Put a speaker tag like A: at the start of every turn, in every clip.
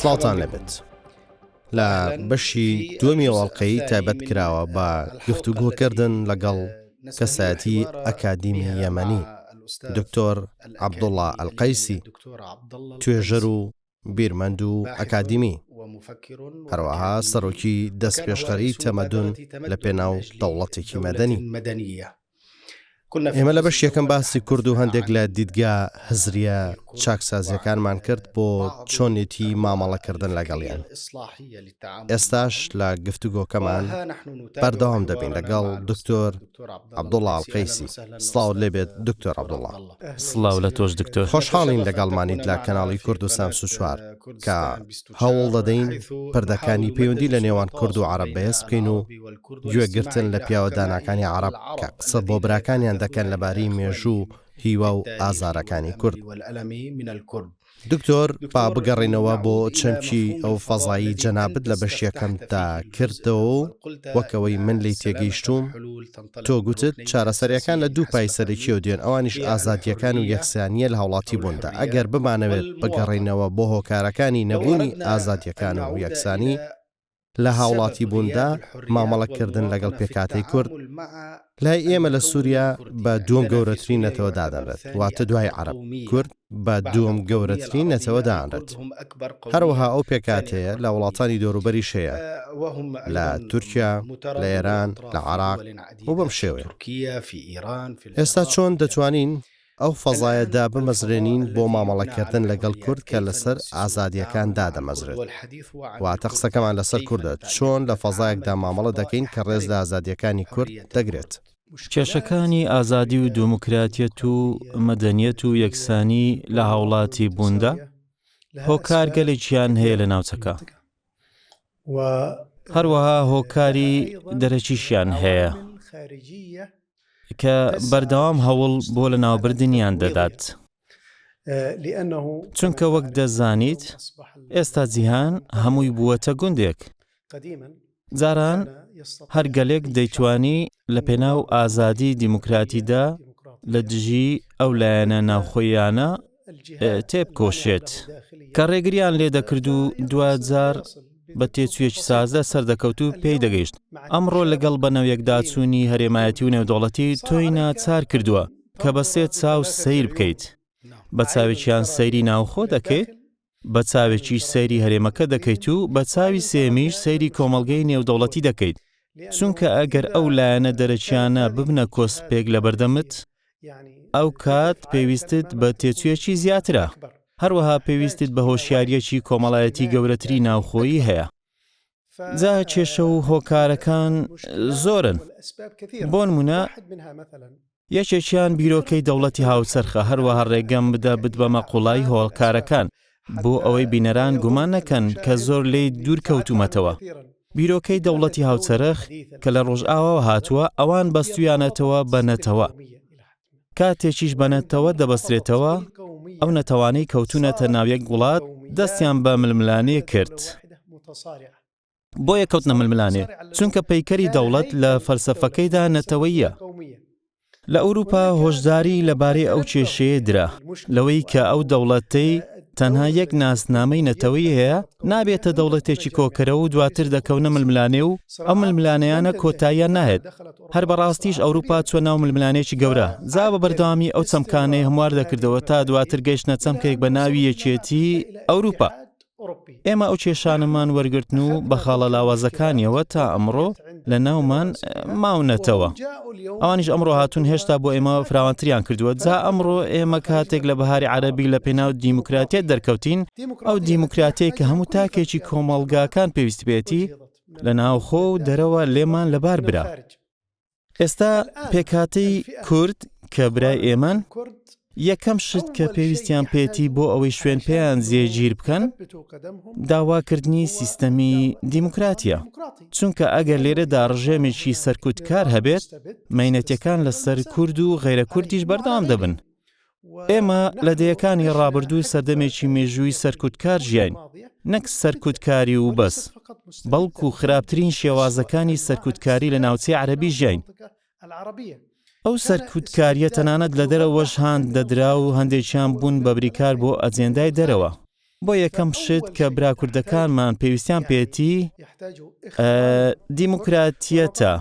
A: سڵاوتان لێبێت. لە بەشی دووەمی ئەو ئەڵقەی تایبەت کراوە بە گفتوگۆکردن لەگەڵ کەسایەتی ئەکادیمی یەمەنی دکتۆر عەبدوڵڵا ئەلقەیسی توێژەر و بیرمەند و ئەکادیمی، هەروەها سەرۆکی دەستپێشخەری تەمەدون لە پێناو دەوڵەتێکی مەدەنی. ئێمە لە بەشی یەکەم باسی کورد و هەندێک لە دیدگا هزرییە چاکسازییەکانمان کرد بۆ چۆنێتی مامەڵەکردن لەگەڵیان. ئێستاش لە گفتوگۆکەمان بەردەوام دەبین لەگەڵ دکتۆر عەبدوڵڵا ئەلقەیسی. سڵاوت لێبێت دکتۆر عەبدوڵڵا.
B: سڵاو لە تۆش دکتۆر.
A: خۆشحاڵین لەگەڵمانیت لە کەناڵی کوردستان 24 کە هەوڵ دەدەین پردەکانی پەیوەندی لە نێوان کورد و عەرەب بەهێز بکەین و گوێگرتن لە پیاوە داناکانی عەڕەب کە قسە بۆ براکانیان دەکەن لەبارەی مێژوو و هیوا و ئازارەکانی کورد. دکتۆر با بگەڕێینەوە بۆ چەمکی ئەو فەزایی جەنابت لە بەشی یەکەمدا کردەوە و وەک ئەوەی من لێی تێگەیشتووم تۆ گوتت چارەسەریەکان لە دوو پای سەرەکیەوە دێن ئەوانیش ئازادیەکان و یەکسانیە لە هاوڵاتی بووندا ئەگەر بمانەوێت بگەڕێینەوە بۆ هۆکارەکانی نەبوونی ئازادیەکان و یەکسانی لە هاوڵاتیبووندا مامەڵەکردن لەگەڵ پێکهاتەی کورد لای ئێمە لە سووریا بە دووەم گەورەترین نەتەوە دادەنرێت، واتە دوای عەرەب، کورد بە دووەم گەورەترین نەتەوە دانرێت. هەروەها ئەو پێکهاتەیە لە وڵاتانی دەوروبەریش هەیە، لە تورکیا، لە ئێران، لە عێراق و بەم شێوەیە. ئێستا چۆن دەتوانین ئەو فەزایە دابمەزرێنین بۆ مامەڵەکردن لەگەڵ کورد کە لەسەر ئازادییەکان دادەمەزرێت. واتە قسەکەمان لەسەر کوردە، چۆن لە فەزایەکدا مامەڵە دەکەین کە ڕێز لە ئازادییەکانی کورد دەگرێت؟
B: کێشەکانی ئازادی و دیموکراتیەت و مەدەنیەت و یەکسانی لە هاوڵاتی بووندا هۆکارگەلێکیان هەیە لە ناوچەکە. هەروەها هۆکاری دەرەکیشیان هەیە کە بەردەوام هەوڵ بۆ لەناوبردنیان دەدات. چونکە وەک دەزانیت ئێستا جیهان هەمووی بووەتە گوندێک. جاران هەر گەلێک دەیتوانی لە پێناو ئازادی دیموکراتیدا لە دژی ئەو لایەنە ناوخۆیانە تێبکۆشێت کە ڕێگریان لێ دەکرد و دواجار بە تێچوویەکی سازدە سەردەکەوت و پێی دەگەیشت. ئەمڕۆ لەگەڵ بەناویەکداچوونی هەرێمایەتی و نێودەوڵەتی تۆی ناچار کردووە کە بە سێ چاو سەیر بکەیت. بە چاوێکیان سەیری ناوخۆ دەکەیت، بە چاوێکیش سەیری هەرێمەکە دەکەیت و بە چاوی سێیەمیش سەیری کۆمەڵگەی نێودەوڵەتی دەکەیت. چونکە ئەگەر ئەو لایەنە دەرەکیانە ببنە کۆسپێک لەبەردەمت، ئەو کات پێویستت بە تێچوویەکی زیاترە. هەروەها پێویستت بە هۆشیارییەکی کۆمەڵایەتی گەورەتری ناوخۆیی هەیە. جا کێشە و هۆکارەکان زۆرن. بۆ نموونە یەکێکیان بیرۆکەی دەوڵەتی هاوچەرخە، هەروەها ڕێگەم بدە بتبەمە قوڵایی هۆکارەکان بۆ ئەوەی بینەران گومان نەکەن کە زۆر لێی دوور کەوتوومەتەوە. بیرۆکەی دەوڵەتی هاوچەرخ کە لە ڕۆژئاواوە هاتووە، ئەوان بەستوویانەتەوە بە نەتەوە. کاتێکیش بە نەتەوە دەبەسترێتەوە، ئەو نەتەوانەی کەوتوونەتە ناو یەک وڵات دەستیان بە ململانێ کرد. بۆیە کەوتنە ململانێ، چونکە پەیکەری دەوڵەت لە فەلسەفەکەیدا نەتەوەییە. لە ئەوروپا هۆشداری لەبارەی ئەو کێشەیە درا، لەوەی کە ئەو دەوڵەتەی تەنها یەک ناسنامەی نەتەوەیی هەیە، نابێتە دەوڵەتێکی کۆکەرەوە و دواتر دەکەونە ململانێ و ئەو ململانێیانە کۆتاییان نایەت. هەر بەڕاستیش ئەوروپا چووە ناو ململانێیەکی گەورە، جا بە بەردەوامی ئەو چەمکانەی هەموار دەکردەوە تا دواتر گەیشتنە چەمکێک بە ناوی یەکێتی ئەوروپا. ئێمە ئەو کێشانەمان وەرگرتن و بە خاڵە لاوازەکانیەوە تا ئەمڕۆ لە ناومان ماونەتەوە. ئەوانیش ئەمڕۆ هاتوون هێشتا بۆ ئێمە فراوانتریان کردووە. جا ئەمڕۆ ئێمە کاتێک لە بەهاری عەرەبی لە پێناو دیموکراتیەت دەرکەوتین، ئەو دیموکراتیەی کە هەموو تاکێکی کۆمەڵگاکان پێویستی پێیەتی، لە ناوخۆ و دەرەوە لێمان لەبار برا. ئێستا پێکهاتەی کورد کە برای ئێمەن، یەکەم شت کە پێویستیان پێیەتی بۆ ئەوەی شوێن پێیان جێگیر بکەن، داواکردنی سیستەمی دیموکراتیە. چونکە ئەگەر لێرەدا ڕژێمێکی سەرکوتکار هەبێت، مەینەتیەکان لەسەر کورد و غەیرە کوردیش بەردەوام دەبن. ئێمە لە دەیەکانی ڕابردوو سەردەمێکی مێژووی سەرکوتکار ژیاین، نەک سەرکوتکاری و بەس، بەڵکو خراپترین شێوازەکانی سەرکوتکاری لە ناوچەی عەرەبی ژیاین. ئەو سەرکوتکارییە تەنانەت لە دەرەوەش هان دەدرا و هەندێکیان بوون بە بریکار بۆ ئەجێندای دەرەوە. بۆ یەکەم شت کە برا کوردەکانمان پێویستیان پێێتی دیموکراتیەتە.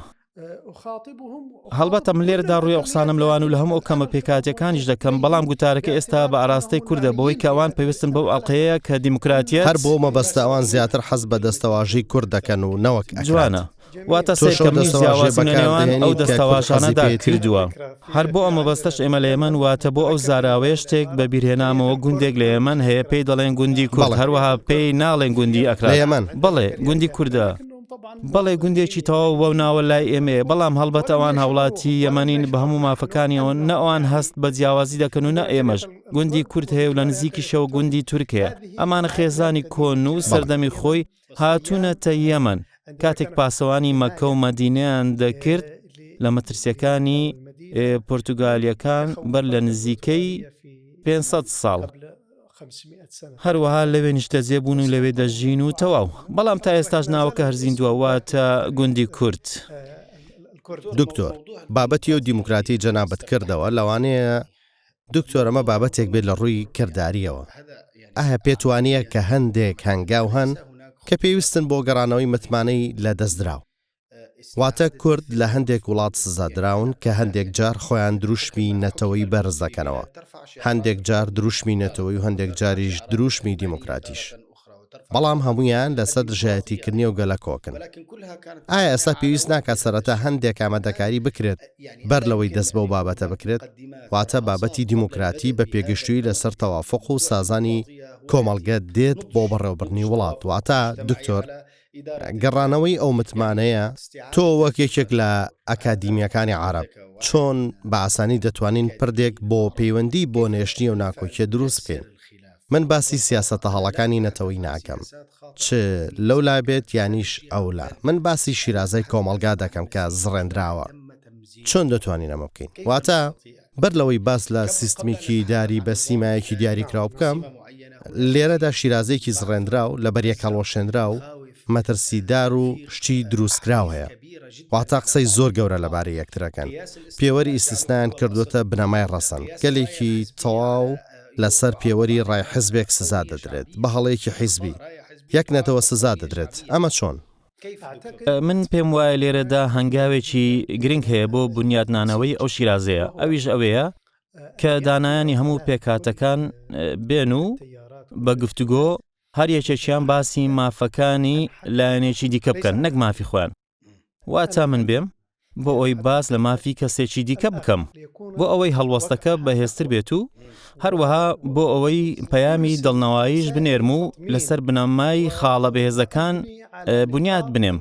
B: هەڵبەتە من لێرەدا ڕووی ئەو قسانەم لەوان و لە هەموو ئەو کەمە پێکهاتەکانیش دەکەم، بەڵام گوتارەکە ئێستا بە ئاراستەی کوردە بەوەی کە ئەوان پەیوەستن بەو ئەڵقەیە کە دیموکراتیەت.
A: هەر بۆ مەبەستە ئەوان زیاتر حەز بە دەستەواژەی کورد دەکەن و نەوەک ئەکراد.
B: جوانە. واتە
A: تۆش
B: سەیر
A: ئەو
B: کە منیش
A: دەستەواژەیە
B: جیاوازیم لە
A: بەکار
B: نێوان ئەو
A: دەهێنیت کە کورد حەزی
B: دەستەواژانەدا
A: پێیەتی؟
B: کردووە. هەر بۆ ئەم مەبەستەش ئێمە لە یەمەن واتە بۆ ئەو زاراوەیە شتێک بە بیر هێنامەوە گوندێک لە یەمەن هەیە پێی دەڵێن گوندی کورد
A: بەڵێ.
B: هەروەها پێی ناڵێن گوندی
A: لە
B: ئەکراد.
A: یەمەن.
B: بەڵێ گوندی کوردە. بەڵێ گوندێکی تەواو بەو ناوە لای ئێمەیە، بەڵام هەڵبەت ئەوان هاوڵاتی یەمەنین بە هەموو مافەکانیەوە، نە ئەوان هەست بە جیاوازی دەکەن و نە ئێمەش، گوندی کورد هەیە و لە نزیکیشەوە گوندی تورک هەیە، ئەمانە خێزانی کۆن و سەردەمی خۆی هاتوونەتە یەمەن، کاتێک پاسەوانی مەککە و مەدینەیان دەکرد لە مەترسیەکانی پۆرتوگالیەکان بەر لە نزیکەی 500 ساڵ. هەروەها لەوێ نیشتەجێ بوون و لەوێ دەژین و تەواو. بەڵام تا ئێستاش ناوەکە هەر زیندووە، واتە گوندی کورد.
A: دکتۆر، بابەتی ئەو دیموکراتی جەنابت کردەوە، لەوانەیە دکتۆر ئەمە بابەتێک بێت لە ڕووی کردارییەوە. ئایا پێت وانییە کە هەندێک هەنگاو هەن کە پێویستن بۆ گەڕانەوەی متمانەی لەدەستدراو؟ واتە کورد لە هەندێک وڵات سزادراون کە هەندێک جار خۆیان دروشمی نەتەوەی بەرز دەکەنەوە، هەندێک جار دروشمی نەتەوەی و هەندێک جاریش دروشمی دیموکراتیش. بەڵام هەموویان لەسەر دژایەتیکردنی ئەو گەلە کۆکن. ئایا ئێستا پێویست ناکات سەرەتا هەندێک ئامادەکاری بکرێت بەر لەوەی دەست بەو بابەتە بکرێت؟ واتە بابەتی دیموکراتی بە پێگەشتوویی لەسەر تەوافوق و سازانی کۆمەڵگە دێت بۆ بەڕێوەبردنی وڵات. واتە دکتۆر گەڕانەوەی ئەو متمانەیە، تۆ وەک یەکێک لە ئەکادیمییەکانی عەرەب، چۆن بە ئاسانی دەتوانین پردێک بۆ پەیوەندی بۆ نێشتنی ئەو ناکۆکییە دروست بکەین؟ من باسی سیاسەتە هەڵەکانی نەتەوەی ناکەم، چ لەو لا بێت یانیش ئەو لا، من باسی شیرازەی کۆمەڵگا دەکەم کە زڕێندراوە. چۆن دەتوانین ئەمە بکەین؟ واتە بەر لەوەی باس لە سیستمێکی ئیداری بە سیمایەکی دیاریکراو بکەم، لێرەدا شیرازەیەکی زڕێندراو، لەبەریەکهەڵوەشێنراو، مەترسیدار و شتی دروستکراو هەیە. واتە قسەی زۆر گەورە لەبارەی یەکترەکەن. پێوەری ئیستیسنایان کردووەتە بنەمای ڕەسەن. گەلێکی تەواو لەسەر پێوەری ڕای حزبێک سزا دەدرێت. بە هەڵەیەکی حیزبی، یەک نەتەوە سزا دەدرێت. ئەمە چۆن؟
B: من پێم وایە لێرەدا هەنگاوێکی گرنگ هەیە بۆ بنیاتنانەوەی ئەو شیرازەیە، ئەویش ئەوەیە کە دانایانی هەموو پێکهاتەکان بێن و بە گفتوگۆ هەر یەکێکیان باسی مافەکانی لایەنێکی دیکە بکەن نەک مافی خۆیان. واتە من بێم بۆ ئەوەی باس لە مافی کەسێکی دیکە بکەم بۆ ئەوەی هەڵوەستەکە بەهێزتر بێت و هەروەها بۆ ئەوەی پەیامی دڵنەواییش بنێرم و لەسەر بنەمای خاڵە بەهێزەکان بنیات بنێم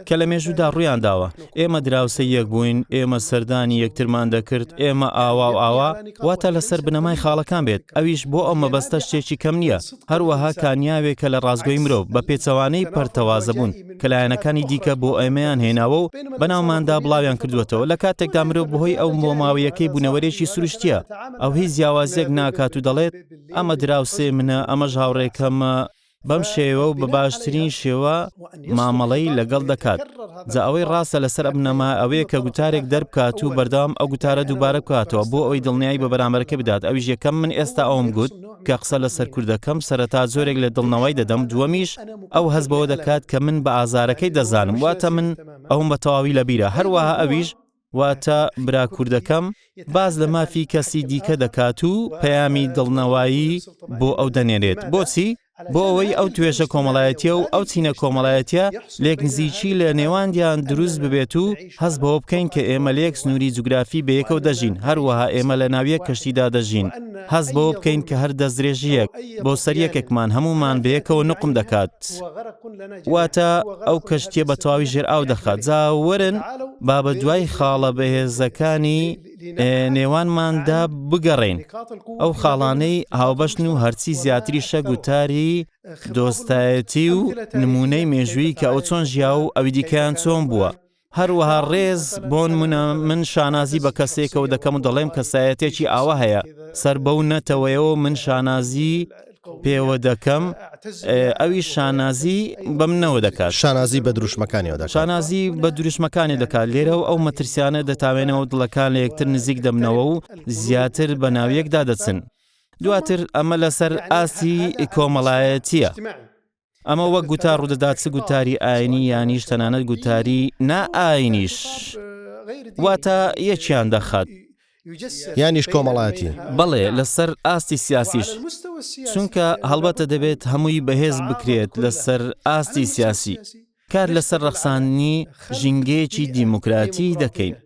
B: کە لە مێژوودا ڕوویان داوە ئێمە دراوسێی یەک بووین ئێمە سەردانی یەکترمان دەکرد ئێمە ئاوا و ئاوا واتە لەسەر بنەمای خاڵەکان بێت ئەویش بۆ ئەو مەبەستە شتێکی کەم نییە هەروەها کانیاوێکە لە ڕاستگۆی مرۆڤ بە پێچەوانەی پەرتەوازەبوون کە لایەنەکانی دیکە بۆ ئێمەیان هێناوە و بەناوماندا بڵاویان کردووەتەوە لە کاتێکدا مرۆڤ بەهۆی ئەو بۆماوەیەکەی بوونەوەرێکی سروشتییە ئەو هیچ جیاوازیەک ناکات و دەڵێت ئەمە دراوسێ منە ئەمەش هاوڕێکەمە بەم شێوە و بە باشترین شێوە مامەڵەی لەگەڵ دەکات. جا ئەوەی ڕاستە لەسەر ئەم بنەما ئەوەیە کە گوتارێک دەربکات و بەردەوام ئەو گوتارە دووبارە بکاتەوە بۆ ئەوەی دڵنیایی بە بەرامبەرەکەی بدات ئەویش یەکەم من ئێستا ئەوەم گوت کە قسە لەسەر کورد دەکەم سەرەتا جۆرێک لە دڵنەوای دەدەم دووەمیش ئەو هەست بەوە دەکات کە من بە ئازارەکەی دەزانم واتە من ئەوم بە تەواوی لەبیرە هەروەها ئەویش واتە برا کوردەکەم باس لە مافی کەسی دیکە دەکات و پەیامی دڵنەوایی بۆ ئەو دەنێرێت. بۆچی؟ بۆ ئەوەی ئەو توێژە کۆمەڵایەتیە و ئەو چینە کۆمەڵایەتیە لێکنزیکی لە نێواندیان دروست ببێت و هەست بەوە بکەین کە ئێمە لە یەک سنووری جوگرافی بەیەکەوە دەژین، هەروەها ئێمە لە ناو یەک کەشتیدا دەژین. هەست بەوە بکەین کە هەر دەستدرێژییەک بۆ سەر یەکێکمان هەموومان بەیەکەوە نوقم دەکات. واتە ئەو کەشتیە بە تەواوی ژێر ئاو دەخات. جا وەرن با بە دوای خاڵە بەهێزەکانی نێوانماندا بگەڕێین، ئەو خاڵانەی هاوبەشن و هەرچی زیاتریشە گوتاری دۆستایەتی و نموونەی مێژوویی کە ئەو چۆن ژیا و ئەوی دیکەیان چۆن بووە. هەروەها ڕێز، بۆنمونە من شانازی بە کەسێکەوە دەکەم و دەڵێم کەسایەتێکی ئاوا هەیە سەر بەو نەتەوەیەوە من شانازی پێوە دەکەم ئەویش شانازی بە منەوە دەکات.
A: شانازی بە دروشمەکانیەوە دەکات.
B: شانازی بە دروشمەکانی دەکات. لێرەوە ئەو مەترسیانە دەتاوێنەوە دڵەکان لە یەکتر نزیک دەبنەوە و زیاتر بە ناو یەکدا دەچن. دواتر ئەمە لەسەر ئاستی کۆمەڵایەتییە. ئەمە وەک گوتار ڕوودەدات چ گوتاری ئاینی یانیش تەنانەت گوتاری نا ئاینیش واتە یەکیان دەخات.
A: یانیش کۆمەڵایەتی.
B: بەڵێ لەسەر ئاستی سیاسیش چونکە هەڵبەتە دەبێت هەمووی بەهێز بکرێت لەسەر ئاستی سیاسی کار لەسەر ڕەخساندنی ژینگەیەکی دیموکراتی دەکەین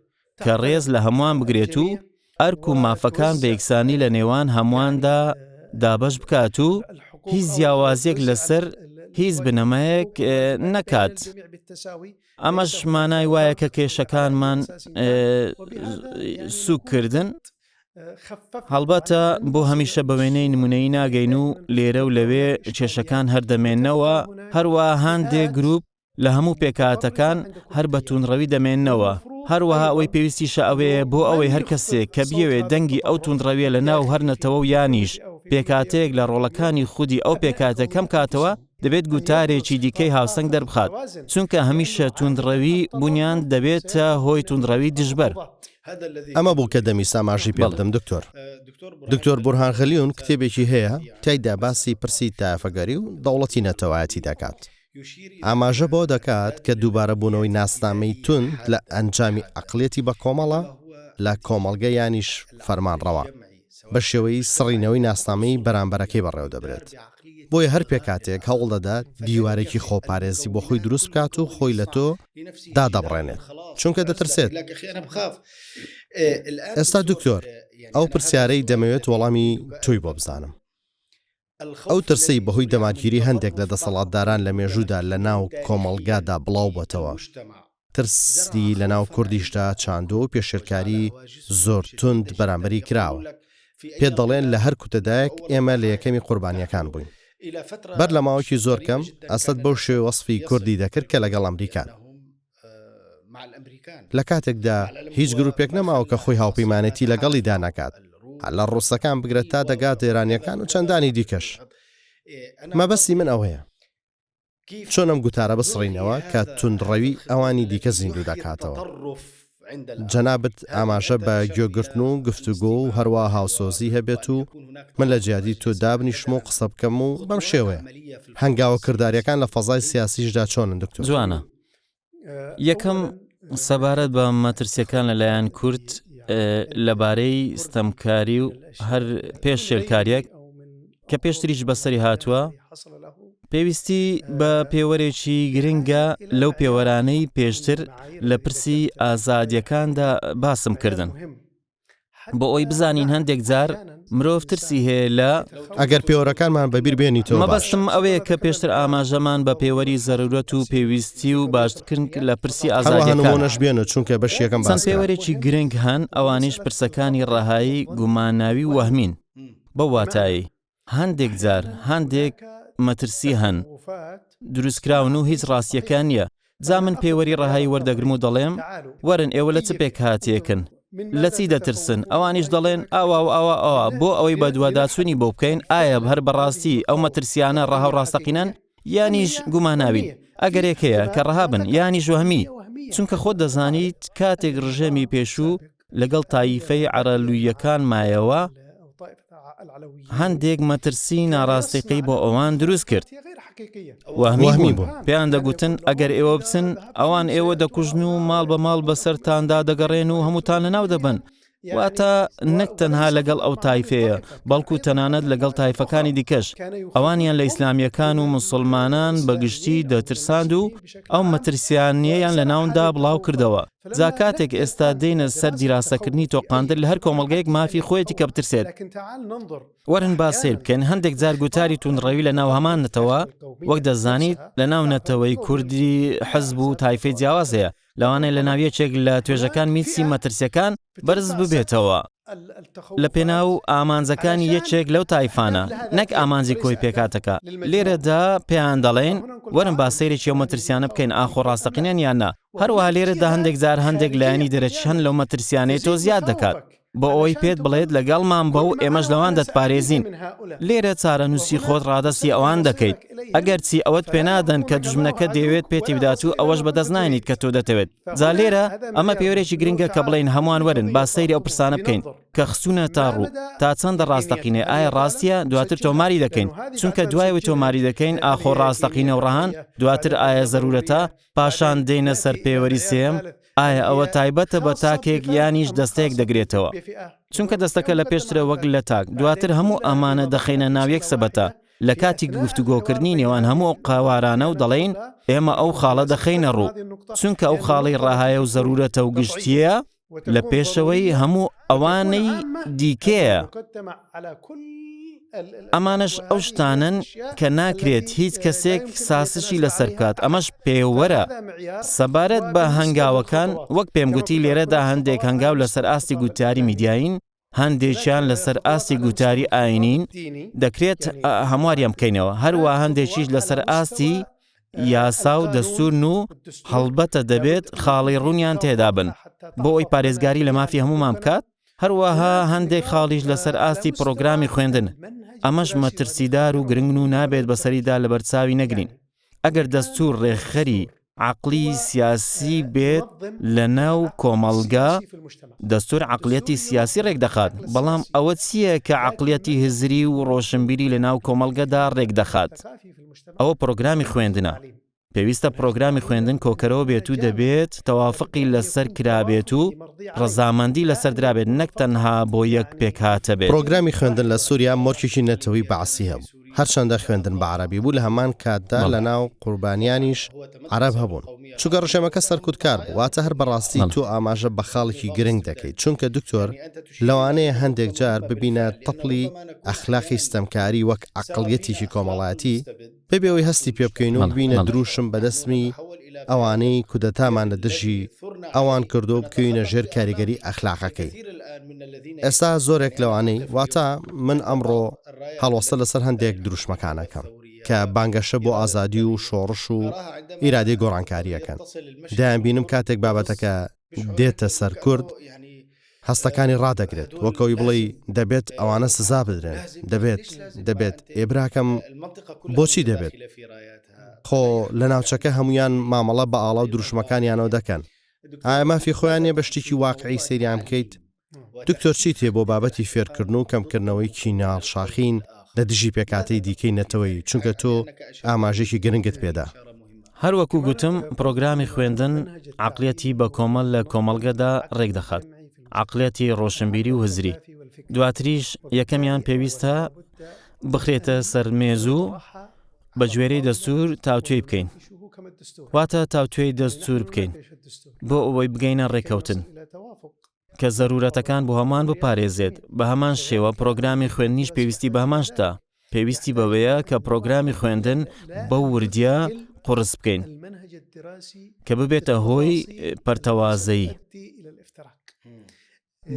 B: کە ڕێز لە هەمووان بگرێت و ئەرک و مافەکان بە یەکسانی لە نێوان هەموواندا دابەش بکات و هیچ جیاوازیەک لەسەر هیچ بنەمایەک نەکات. ئەمەش مانای وایە کە کێشەکانمان سوک کردن. هەڵبەتە بۆ هەمیشە بە وێنەی نمونەیی ناگەین و لێرە و لەوێ کێشەکان هەر دەمێنەوە، هەروە هەندێک گروپ لە هەموو پێکهاتەکان هەر بە تووندڕەوی دەمێننەوە، هەروەها ئەوەی پێویستیشە ئەوەیە بۆ ئەوەی هەر کەسێک کە بیەوێت دەنگی ئەو تووندڕەویە لە ناو هەر نەتەوە و یانیش پێکهاتەیەک لە ڕۆڵەکانی خودی ئەو پێکهاتە کەم کاتەوە دەبێت گوتارێکی دیکەی هاوسەنگ دەربخات چونکە هەمیشە تووندڕەوی بونیان دەبێتە هۆی تووندڕەوی دژبەر.
A: ئەمە بوو کە دەمویست ئاماژەی پێ بدەم دکتۆر. دکتۆر بورهان غەلیون کتێبێکی هەیە تیایدا باسی پرسی تایەفەگەری و دەوڵەتی نەتەوایەتی دەکات. ئاماژە بەوە دەکات کە دووبارەبوونەوەی ناسنامەی توند لە ئەنجامی ئەقڵیەتی بەکۆمەڵە لە کۆمەڵگە یانیش فەرمانڕەوا بە شێوەی سڕینەوەی ناسنامەی بەرامبەرەکەی بەڕێوەدەبرێت. بۆیە هەر پێکهاتەیەک هەوڵدەدات دیوارێکی خۆپارێزی بۆ خۆی دروست بکات و خۆی لە تۆ دادەبڕێنێت چونکە دەترسێت. ئێستا دکتۆر ئەو پرسیارەی دەمەوێت وەڵامی تۆی بۆ بزانم. ئەو ترسەی بەهۆی دەمارگیری هەندێک لە دەسەڵاتداران لە مێژوودا لە ناو کۆمەڵگادا بڵاوبۆتەوە، ترسی لە ناو کوردیشدا چاندووە و پێشێلکاری زۆر توند بەرامبەری کراوە. پێت دەڵێن لە هەر کوتەدایەک ئێمە لە یەکەمی قوربانییەکان بووین. بەر لە ماوەکی زۆر کەم، ئەسەد بەو شێوەیە وەسفی کوردی دەکرد کە لەگەڵ ئەمریکان. لە کاتێکدا هیچ گروپێک نەماوە کە خۆی هاوپەیمانێتی لەگەڵیدا نەکات، هەر لە ڕووسەکان بگرە تا دەگات ئێرانییەکان و چەندانی دیکەش. مەبەستی من ئەوەیە، چۆن ئەم گوتارە بسڕینەوە کە توندڕەوی ئەوانی دیکە زیندوو دەکاتەوە؟ جەنابت ئاماژە بە گوێگرتن و گفتوگۆ و هەروا هاوسۆزی هەبێت و من لە جیاتی تۆ دابنیشم و قسە بکەم و بەم شێوەیە. هەنگاوە کردارییەکان لە فەزای سیاسیشدا چۆنن دکتۆر؟
B: جوانە. یەکەم سەبارەت بە مەترسیەکان لەلایەن کورد لەبارەی ستەمکاری و هەر پێش شێلکاریەک کە پێشتریش بەسەری هاتووە پێویستی بە پێوەرێکی گرنگە لەو پێوەرانەی پێشتر لە پرسی ئازادیەکاندا باسم کردن. بۆ ئەوی بزانین هەندێک جار مرۆڤ ترسی هەیە لە
A: ئەگەر پێوەرەکانمان بەبیر بێنیتەوە
B: مەبەستم ئەوەیە کە پێشتر ئاماژەمان بە پێوەری زەرورەت و پێویستی و باشترکردن لە پرسی
A: ئازادیەکان بێنە چونکە بەش یەکەم
B: چەند پێوەرێکی گرنگ هەن ئەوانیش پرسەکانی ڕەهایی گوماناوی و وەهمین بەو واتایەی هەندێک جار هەندێک مەترسی هەن دروستکراون و هیچ ڕاستیەکان نییە جا من پێوەری ڕەهایی وەردەگرم و دەڵێم وەرن ئێوە لە چ پێکهاتەیەکن لە چی دەترسن ئەوانیش دەڵێن ئاوا و ئاوا ئەوە بۆ ئەوەی بەدواداچوونی بۆ بکەین ئایا هەر بەڕاستی ئەو مەترسیانە ڕەها و ڕاستەقینەن یانیش گوماناوین ئەگەرێک هەیە کە ڕەها بن یانیش وەهمی چونکە خۆت دەزانیت کاتێک ڕژێمی پێشوو لەگەڵ تایفەی عەرەلوییەکان مایەوە، هەندێک مەترسی ناڕاستیقەی بۆ ئەوان دروست کرد. وەهمی بوون. پێیان دەگوتن ئەگەر ئێوە بچن، ئەوان ئێوە دەکوژن و ماڵ بە ماڵ بەسەرتاندا دەگەڕێن و هەمووتان لەناو دەبەن. واتە نەک تەنها لەگەڵ ئەو تایفەیە، بەڵکو تەنانەت لەگەڵ تایفەکانی دیکەش. ئەوانیان لە ئیسلامییەکان و موسڵمانان بە گشتی دەترساند و ئەو مەترسیانەیان لەناوندا بڵاو کردەوە. جا کاتێک ئێستا دێینە سەر دیراسەکردنی تۆقاندن لە هەر کۆمەڵگەیەک مافی خۆیەتی کە بترسێت. وەرن با سەیر بکەین هەندێک جار گوتاری توندڕەوی لە ناو هەمان نەتەوە، وەک دەزانیت لە ناو نەتەوەی کوردی حزب و تایفەی جیاواز هەیە، لەوانەیە لە ناو یەکێک لە توێژەکان میچی مەترسیەکان بەرز ببێتەوە. لە پێناو ئامانجەکانی یەکێک لەو تایفانە نەک ئامانجی کۆی پێکهاتەکە. لێرەدا پێیان دەڵێین وەرن با سەیرێکی ئەو مەترسیانە بکەین ئاخۆ ڕاستەقینەن یان نا. هەروەها لێرەدا هەندێک جار هەندێک لایەنی دەرەکی هەن لەو مەترسیانەی تۆ زیاد دەکات بۆ ئەوەی پێت بڵێت لەگەڵمان بە و ئێمەش لەوان دەتپارێزین. لێرە چارەنووسی خۆت ڕادەستی ئەوان دەکەیت. ئەگەرچی ئەوەت پێنادەن کە دوژمنەکەت دەیەوێت پێتی بدات و ئەوەش بەدەست ناهێنیت کە تۆ دەتەوێت. جا لێرە ئەمە پێوەرێکی گرنگە کە بڵێین هەمووان وەرن با سەیری ئەو پرسانە بکەین. کە خستوونەتە ڕوو تا چەندە ڕاستەقینەیە، ئایا ڕاستییە، دواتر تۆماری دەکەین، چونکە دوای ئەوەی تۆماری دەکەین ئاخۆ ڕاستەقینە و ڕەهان، دواتر ئایا زەرورەتە، پاشان دێینە سەر پێوەری سێیەم، ئایا ئەوە تایبەتە بە تاکێک یانیش دەستەیەک دەگرێتەوە؟ چونکە دەستەکە لە پێشترە وەک لە تاک، دواتر هەموو ئەمانە دەخەینە ناو یەک سەبەتە لە کاتی گفتوگۆکردنی نێوان هەموو ئەو قەوارانە و دەڵێین ئێمە ئەو خاڵە دەخەینە ڕوو، چونکە ئەو خاڵەی ڕەهایە و زەرورەتە و گشتییە، لە پێشەوەی هەموو ئەوانەی دیکەیە. ئەمانەش ئەو شتانەن کە ناکرێت هیچ کەسێک ساسشی لەسەر بکات، ئەمەش پێوەرە. سەبارەت بە هەنگاوەکان، وەک پێم گوتی لێرەدا هەندێک هەنگاو لەسەر ئاستی گوتاری میدیایین، هەندێکیان لەسەر ئاستی گوتاری ئاینین، دەکرێت هەمواریان بکەینەوە، هەروەها هەندێکیش لەسەر ئاستی یاسا و دەستوورن و هەڵبەتە دەبێت خاڵی ڕوونیان تێدا بن بۆ ئەوەی پارێزگاری لە مافی هەموومان بکات، هەروەها هەندێک خاڵیش لەسەر ئاستی پڕۆگرامی خوێندن، ئەمەش مەترسیدار و گرنگن و نابێت بەسەریدا لەبەرچاوی نەگرین. ئەگەر دەستوور ڕێکخەری عەقڵی سیاسی بێت لەناو کۆمەڵگا، دەستوور عەقڵیەتی سیاسی ڕێکدەخات، بەڵام ئەوە چییە کە عەقڵیەتی هزری و ڕۆشنبیری لەناو کۆمەڵگەدا ڕێکدەخات؟ ئەوە پڕۆگرامی خوێندنە. پێویستە پڕۆگرامی خوێندن کۆکەرەوە بێت و دەبێت تەوافقی لەسەر کرابێت و ڕەزامەندی لەسەر درابێت نەک تەنها بۆ یەک پێکهاتە بێت.
A: پڕۆگرامی خوێندن لە سووریا مۆرکێکی نەتەوەی بەعسی هەبوو. هەرچەندە خوێندن بە عەرەبی بوو لە هەمان کاتدا لە ناو قوربانیانیش عەرەب هەبوون چونکە ڕژێمەکە سەرکوتکار بوو واتە هەر بەڕاستی تۆ ئاماژە بە خاڵێکی گرنگ دەکەیت چونکە دکتۆر لەوانەیە هەندێک جار ببینە تەپڵی ئەخلاقی ستەمکاری وەک عەقڵیەتێکی کۆمەڵایەتی بەبێ ئەوەی هەستی پێ بکەین و ببینە دروشم بەدەستمی ئەوانەی کودەتامان لە دژی ئەوان کردو بکەوینە ژێر کاریگەری ئەخلاقەکەی ئێستا زۆرێک لەوانەی واتە من ئەمڕۆ هەڵوەستە لەسەر هەندێک دروشمەکان ئەکەم کە بانگەشە بۆ ئازادی و شۆڕش و ئیرادەی گۆڕانکارییەکەن دەیانبینم کاتێک بابەتەکە دێتە سەر کورد هەستەکانی ڕادەگرێت وەکەوەی بڵێی دەبێت ئەوانە سزا بدرێن دەبێت دەبێت ئێ براکەم بۆچی دەبێت خۆ لە ناوچەکە هەمویان مامەڵە بە ئاڵا و دروشمەکانیانەوە دەکەن ئایا مافی خۆیان نیە بە شتێکی واقعی سەیریان بکەیت دکتۆر چیت هەیە بۆ بابەتی فێرکردن و کەمکردنەوەی کیناڵ شاخین لە دژی پێکهاتەی دیکەی نەتەوەیی چونکە تۆ ئاماژەیەکی گرنگت پێدا.
B: هەر وەکو گوتم پڕۆگرامی خوێندن عەقڵیەتی بە کۆمەڵ لە کۆمەڵگەدا ڕێکدەخات، عەقڵیەتی ڕۆشنبیری و هزری. دواتریش یەکەمیان پێویستە بخرێتە سەر مێز و بە گوێرەی دەستوور تاوتوێی بکەین. واتە تاوتوێی دەستوور بکەین بۆ ئەوەی بگەینە ڕێککەوتن. کە زەرورەتەکان بۆ هەمووان بپارێزێت، بە هەمان شێوە پرۆگرامی خوێندنیش پێویستی بە هەمان شتە، پێویستی بەوەیە کە پرۆگرامی خوێندن بەو وردیە قوڕس بکەین کە ببێتە هۆی پەرتەوازەیی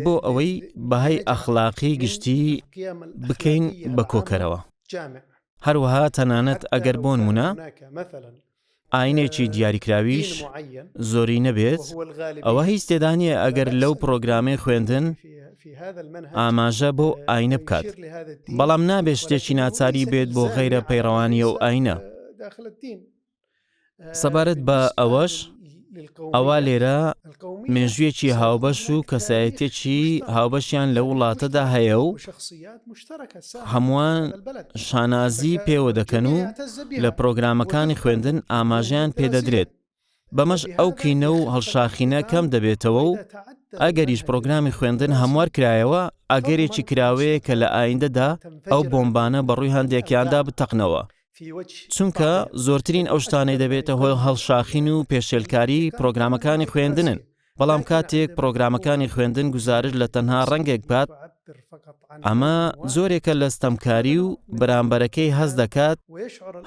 B: بۆ ئەوەی بەهای ئەخلاقی گشتی بکەین بە کۆکەرەوە. هەروەها تەنانەت ئەگەر بۆنمونە ئاینێکی دیاریکراویش زۆری نەبێت ئەوە هیچ تێدا نییە ئەگەر لەو پرۆگرامەی خوێندن ئاماژە بۆ ئاینە بکات بەڵام نابێت شتێکی ناچاری بێت بۆ غەیرە پەیڕەوانی ئەو ئاینە. سەبارەت بە ئەوەش ئەوا لێرە مێژوویەکی هاوبەش و کەسایەتێکی هاوبەشیان لە وڵاتەدا هەیە و هەمووان شانازی پێوە دەکەن و لە پرۆگرامەکانی خوێندن ئاماژەیان پێدەدرێت بەمەش ئەو کینە و هەڵشاخینە کەم دەبێتەوە و ئەگەریش پرۆگرامی خوێندن هەموار کرایەوە ئەگەرێکی کراوەیە کە لە ئایندەدا ئەو بۆمبانە بەڕووی هەندێکیاندا بتەقنەوە. چونکە زۆرترین ئەو شتانەی دەبێتە هۆی هەڵشاخین و پێشێلکاری پرۆگرامەکانی خوێندنن، بەڵام کاتێک پرۆگرامەکانی خوێندن گوزارشت لە تەنها ڕەنگێک بکات، ئەمە جۆرێکە لە ستەمکاری و بەرامبەرەکەی هەست دەکات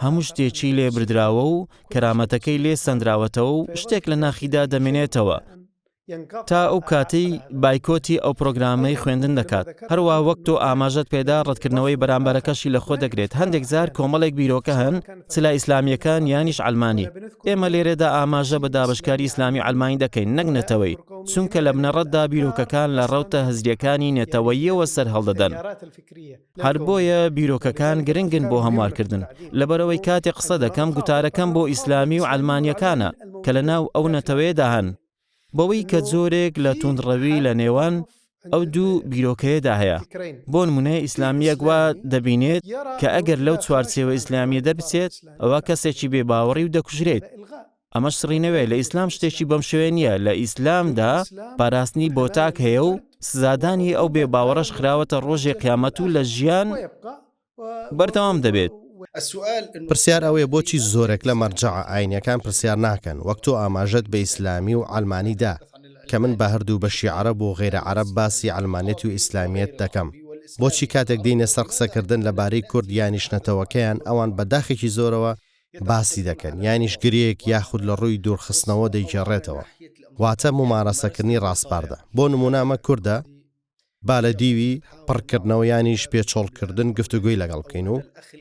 B: هەموو شتێکی لێ بردراوە و کەرامەتەکەی لێ سەندراوەتەوە و شتێک لە ناخیدا دەمێنێتەوە. تا ئەو کاتەی بایکۆتی ئەو پرۆگرامەی خوێندن دەکات، هەروا وەک تۆ ئاماژەت پێدا ڕەتکردنەوەی بەرامبەرەکەشی لەخۆ دەگرێت، هەندێک جار کۆمەڵێک بیرۆکە هەن چ لای ئیسلامییەکان یانیش عەلمانی، ئێمە لێرەدا ئاماژە بە دابەشکاری ئیسلامی و عەلمانی دەکەین نەک نەتەوەیی، چونکە لە بنەڕەتدا بیرۆکەکان لە ڕەوتە هزرییەکانی نەتەوەییەوە سەرهەڵدەدەن. هەر بۆیە بیرۆکەکان گرنگن بۆ هەموارکردن، لەبەرئەوەی کاتێک قسە دەکەم گوتارەکەم بۆ ئیسلامی و عەلمانییەکانە کە لەناو ئەو نەتەوەیەدا هەن، بەوەی کە جۆرێک لە توندڕەوی لە نێوان. ئەو دوو بیرۆکەیەدا هەیە. بۆ نموونە ئیسلامییەک وا دەبینێت کە ئەگەر لەو چوارچێوە ئیسلامییە دەربچێت ئەوا کەسێکی بێ باوەڕی و دەکوژرێت. ئەمەش سڕینەوەیە، لە ئیسلام شتێکی بەم شێوەیە نییە، لە ئیسلامدا پاراستنی بۆ تاک هەیە و سزادانی ئەو بێ باوەڕەش خراوەتە ڕۆژی قیامەت و لە ژیان بەردەوام دەبێت.
A: پرسیار ئەوەیە بۆچی زۆرێک لە مەرجەعە ئاینیەکان پرسیار ناکەن، وەک تۆ ئاماژەت بە ئیسلامی و عەلمانی دا، کە من بە هەردوو بەشی عەرەب و غەیرە عەرەب باسی عەلمانیەت و ئیسلامیەت دەکەم، بۆچی کاتێک دێینە سەر قسەکردن لەبارەی کورد یانیش نەتەوەکەیان ئەوان بە داخێکی زۆرەوە باسی دەکەن یانیش گرێیەک یاخود لە ڕووی دوورخستنەوە دەیگێڕێتەوە واتە مومارەسەکردنی ڕاسپاردە بۆ نموونە ئەمە کوردە با لە دیوی پڕکردنەوە یانیش پێچۆڵکردن گفتوگۆی لەگەڵ بکەین و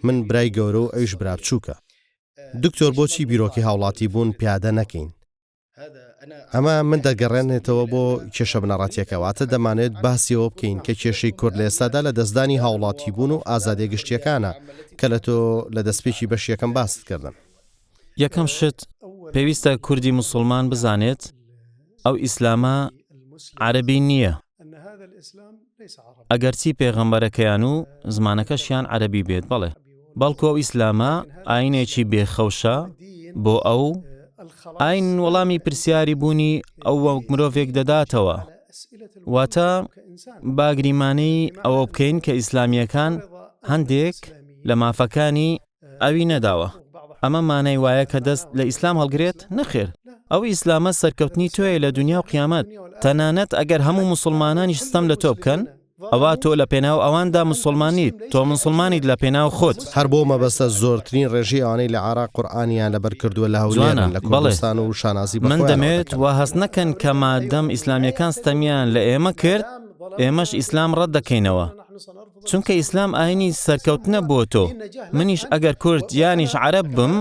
A: من برای گەورە و ئەویش برا بچووکە دکتۆر بۆچی بیرۆکەی هاوڵاتی بوون پیادە نەکەین؟ ئەمە من دەگەڕێنێتەوە بۆ کێشە بنەڕەتیەکە، واتە دەمانەوێت باسی ئەوە بکەین کە کێشەی کورد لە ئێستادا لە دەستدانی هاوڵاتیبوون و ئازادیە گشتیەکانە کە لە تۆ لە دەستپێکی بەشی یەکەم باست کردن.
B: یەکەم شت پێویستە کوردی موسوڵمان بزانێت ئەو ئیسلامە عەرەبی نییە. ئەگەرچی پێغەمبەرەکەیان و زمانەکەشیان عەرەبی بێت بەڵێ بەڵکو ئەو ئیسلامە ئاینێکی بێخەوشە بۆ ئەو ئاین وەڵامی پرسیاری بوونی ئەو وەک مرۆڤێک دەداتەوە واتە باگریمانەی ئەوە بکەین کە ئیسلامیەکان هەندێک لە مافەکانی ئەوی نەداوە. ئەمە مانای وایە کە دەست لە ئیسلام هەڵگرێت؟ نەخێر. ئەو ئیسلامە سەرکەوتنی تۆیە لە دونیا و قیامەت. تەنانەت ئەگەر هەموو موسوڵمانانیش ستەم لە تۆ بکەن، ئەوا تۆ لە پێناو ئەواندا موسوڵمان نیت، تۆ موسوڵمانیت لە پێناو خۆت.
A: هەر بەو مەبەستە زۆرترین ڕێژەی ئەوانەی لە عێراق قورئانیان لەبەر کردووە لە
B: جوانە،
A: هەولێرن لە
B: بەڵێ.
A: کوردستان و شانازی بە
B: من
A: خۆیانەوە
B: دەمەوێت
A: دەکەن.
B: وا هەست نەکەن کە مادەم ئیسلامییەکان ستەمیان لە ئێمە کرد، ئێمەش ئیسلام ڕەت دەکەینەوە. چونکە ئیسلام ئاینی سەرکەوتنە بۆ تۆ، منیش ئەگەر کورد یانیش عەرەب بم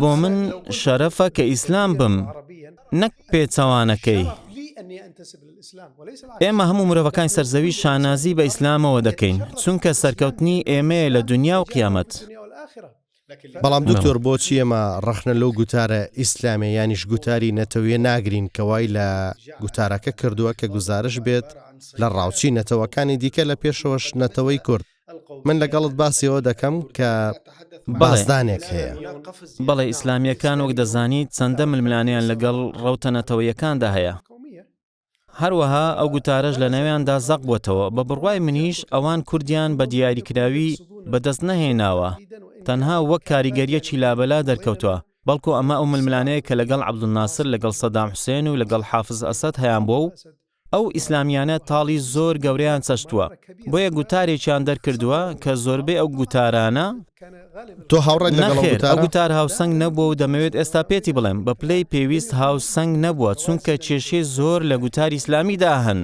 B: بۆ من شەرەفە کە ئیسلام بم نەک پێچەوانەکەی. ئێمە هەموو مرۆڤەکانی سەر زەوی شانازی بە ئیسلامەوە دەکەین، چونکە سەرکەوتنی ئێمەیە لە دونیا و قیامەت.
A: بەڵام دکتۆر بۆچی ئێمە ڕەخنە لەو گوتارە ئیسلامیە یانیش گوتاری نەتەویە ناگرین کە وای لە گوتارەکە کردووە کە گوزارش بێت لە ڕاوچی نەتەوەکانی دیکە لە پێشەوەش نەتەوەی کورد من لەگەڵت باسی ئەوە دەکەم کە بازدانێک هەیە.
B: بەڵێ ئیسلامیەکان وەک دەزانیت چەندە ململانێیان لەگەڵ ڕەوتە نەتەوەیەکاندا هەیە. هەروەها ئەو گوتارەش لە ناویاندا زەق بۆتەوە، بە بڕوای منیش ئەوان کوردیان بە دیاریکراوی بە دەست نەهێناوە، تەنها وەک کاریگەرییەکی لابەلا دەرکەوتوە، بەڵکو ئەمە ئەو ململانێیە کە لەگەڵ عەبدولناسر، لەگەڵ سەدام حوسێن و لەگەڵ حافز ئەسەد هەیانبووە و ئەو ئیسلامییانە تاڵی زۆر گەورەیان چەشتووە، بۆیە گوتارێکیان دەرکردووە کە زۆربەی ئەو گوتارانە،
A: تۆ هاوڕایت لەگەڵ ئەو
B: نەخێر، ئەو
A: گوتارە؟
B: گوتار هاوسەنگ نەبووە و دەمەوێت ئێستا پێتی بڵێم، بە پلەی پێویست هاوسەنگ نەبووە، چونکە کێشەی زۆر لە گوتاری ئیسلامیدا هەن.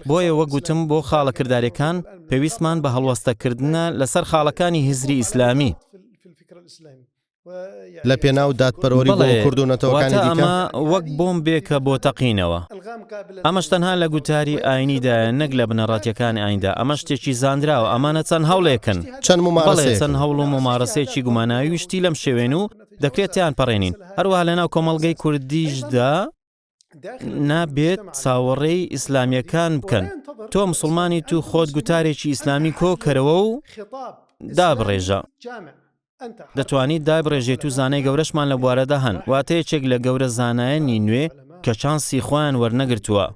B: بۆیە وەک گوتم بۆ خاڵە کردارییەکان پێویستمان بە هەڵوەستەکردنە لەسەر خاڵەکانی هزری ئیسلامی.
A: لە پێناو دادپەروەری بۆ
B: بەڵێ،
A: کورد و نەتەوەکانی
B: واتە
A: دیکە؟
B: ئەمە وەک بۆمبێکە بۆ تەقینەوە. ئەمەش تەنها لە گوتاری ئاینیدایە نەک لە بنەڕەتیەکانی ئایندا، ئەمە شتێکی زانراوە، ئەمانە چەند هەوڵێکن.
A: چەند
B: بەڵێ،
A: مومارەسەیەکن.
B: چەند هەوڵ و مومارەسەیەکی گوماناوی و شتی لەم شێوەیەن و دەکرێت تێیان پەڕێنین. هەروەها لەناو کۆمەڵگەی کوردیشدا نابێت چاوەڕێی ئیسلامیەکان بکەن. تۆ موسڵمانیت و خۆت گوتارێکی ئیسلامی کۆکەرەوە و دابڕێژە. دەتوانیت دایبڕێژیت و زانای گەورەشمان لە بوارەدا هەن، واتە یەکێک لە گەورە زانایانی نوێ کە چانسی خۆیان وەرنەگرتووە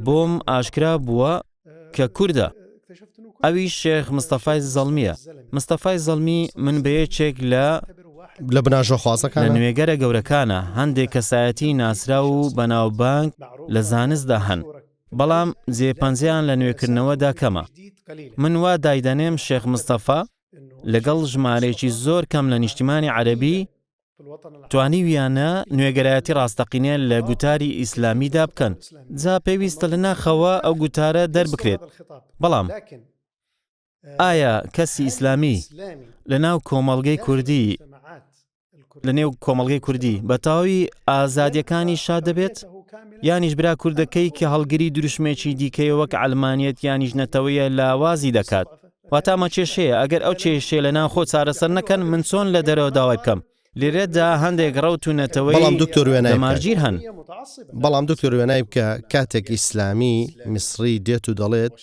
B: بۆم ئاشکرا بووە کە کوردە، ئەویش شێخ مستەفای زەڵمییە. مستەفای زەڵمی من بە یەکێک لە
A: لە بناژۆخوازەکانە.
B: لە نوێگەرە گەورەکانە، هەندێک کەسایەتیی ناسراو و بەناوبانگ لە زانستدا هەن، بەڵام جێ پەنجەیان لە نوێکردنەوەدا کەمە. من وا دایدەنێم شێخ مستەفا لەگەڵ ژمارەیەکی زۆر کەم لە نیشتیمانی عەرەبی توانیویانە نوێگەرایەتی ڕاستەقینە لە گوتاری ئیسلامیدا بکەن، جا پێویستە لە ناخەوە ئەو گوتارە دەربکرێت. بەڵام ئایا کەسی ئیسلامی لە ناو کۆمەڵگەی کوردی لە نێو کۆمەڵگەی کوردی بە تەواوی ئازادیەکانی شاد دەبێت؟ یانیش برا کوردەکەی کە هەڵگری دروشمێکی دیکەیە وەک عەلمانیەت یانیش نەتەوەیە لاوازی دەکات؟ واتە ئەمە کێشەیە ئەگەر ئەو کێشەیە لە ناوخۆ چارەسەر نەکەن من چۆن لە دەرەوە داوای بکەم؟ لێرەدا هەندێک ڕەوت و نەتەوەی
A: بەڵام دکتۆر وێنای بکە
B: دەمارگیر هەن.
A: بەڵام دکتۆر وێنای بکە کاتێک ئیسلامی میسری دێت و دەڵێت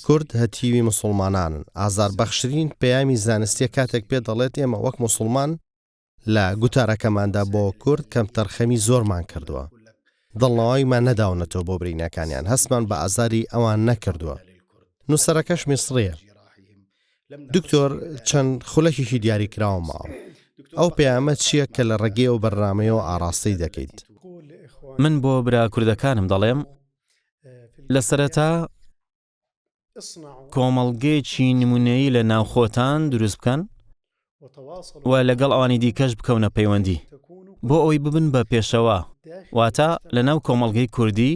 A: کورد هەتیوی موسڵمانانن ئازاربەخشترین پەیامی زانستیە کاتێک پێت دەڵێت ئێمە وەک موسڵمان لە گوتارەکەماندا بۆ کورد کەمتەرخەمی زۆرمان کردووە دڵنەواییمان نەداونەتەوە بۆ برینەکانیان هەستمان بە ئازاری ئەوان نەکردووە نووسەرەکەش میسڕیە دکتۆر چەند خولەکێکی دیاریکراوە ماوە ئەو پەیامە چییە کە لە ڕێگەی ئەو بەرنامەیەوە ئاڕاستەی دەکەیت؟
B: من بۆ برا کوردەکانم دەڵێم لە سەرەتا کۆمەڵگەیەکی نمونەیی لە ناوخۆتان دروست بکەن و لەگەڵ ئەوانی دیکەش بکەونە پەیوەندی بۆ ئەوەی ببن بە پێشەوا واتە لە ناو کۆمەڵگەی کوردی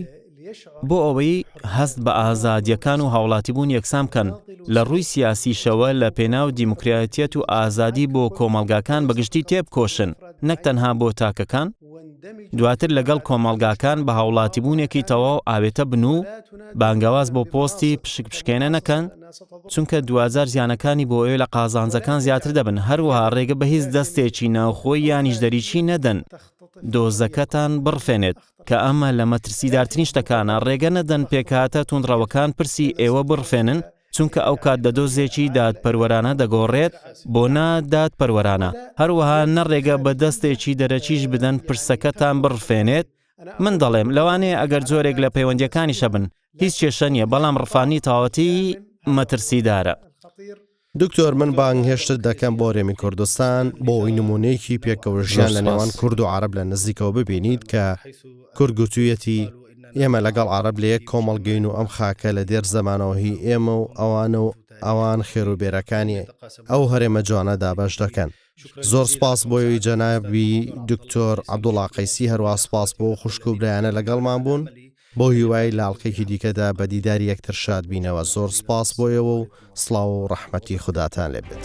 B: بۆ ئەوەی هەست بە ئازادییەکان و هاوڵاتیبوون یەکسان بکەن لە ڕووی سیاسیشەوە لە پێناو دیموکراتیەت و ئازادی بۆ کۆمەڵگاکان بەگشتی تێبکۆشن نەک تەنها بۆ تاکەکان دواتر لەگەڵ کۆمەڵگاکان بە هاوڵاتیبوونێکی تەواو ئاوێتە بن و بانگەواز بۆ پۆستی پشک پشکێنە نەکەن چونکە دواجار زیانەکانی بۆ ئێوە لە قازانجەکان زیاتر دەبن هەروەها ڕێگە بە هیچ دەستێکی ناوخۆی یانیش دەریکی نەدەن دۆزەکەتان بڕفێنێت کە ئەمە لە مەترسیدارترین شتەکانە، ڕێگە نەدەن پێکهاتە توندڕەوەکان پرسی ئێوە بڕفێنن، چونکە ئەوکات لە دۆزێکی دادپەروەرانە دەگۆڕێت بۆ نا دادپەروەرانە، هەروەها نە ڕێگە بە دەستێکی دەرەکیش بدەن پرسەکەتان بڕفێنێت، من دەڵێم لەوانەیە ئەگەر جۆرێک لە پەیوەندییەکانیش هەبن هیچ کێشە نییە، بەڵام ڕفاندنی تەواوەتی مەترسیدارە.
A: دکتۆر من بانگهێشتت دەکەم بۆ هەرێمی کوردستان بۆ ئەوەی نموونەیەکی پێکەوە ژیان لە نێوان کورد و عەرەب لە نزیکەوە ببینیت کە کورد گوتوویەتی ئێمە لەگەڵ عەرەب لە یەک کۆمەڵگەین و ئەم خاکە لە دێر زەمانەوە هی ئێمە و ئەوانە و ئەوان خێروبێرەکانی ئەو هەرێمە جوانە دابەش دەکەن. زۆر سپاس بۆی جەنابی دکتۆر عەبدوڵا قەیسی هەروا سپاس بۆ خوشک و برایانە لەگەڵمان بوون. بەو هیوایەی لە ئەڵقەیەکی دیکەدا بە دیداری یەکتر شاد بینەوە زۆر سپاس بۆ ئێوە و سڵاو و ڕەحمەتی خوداتان لێ بێت.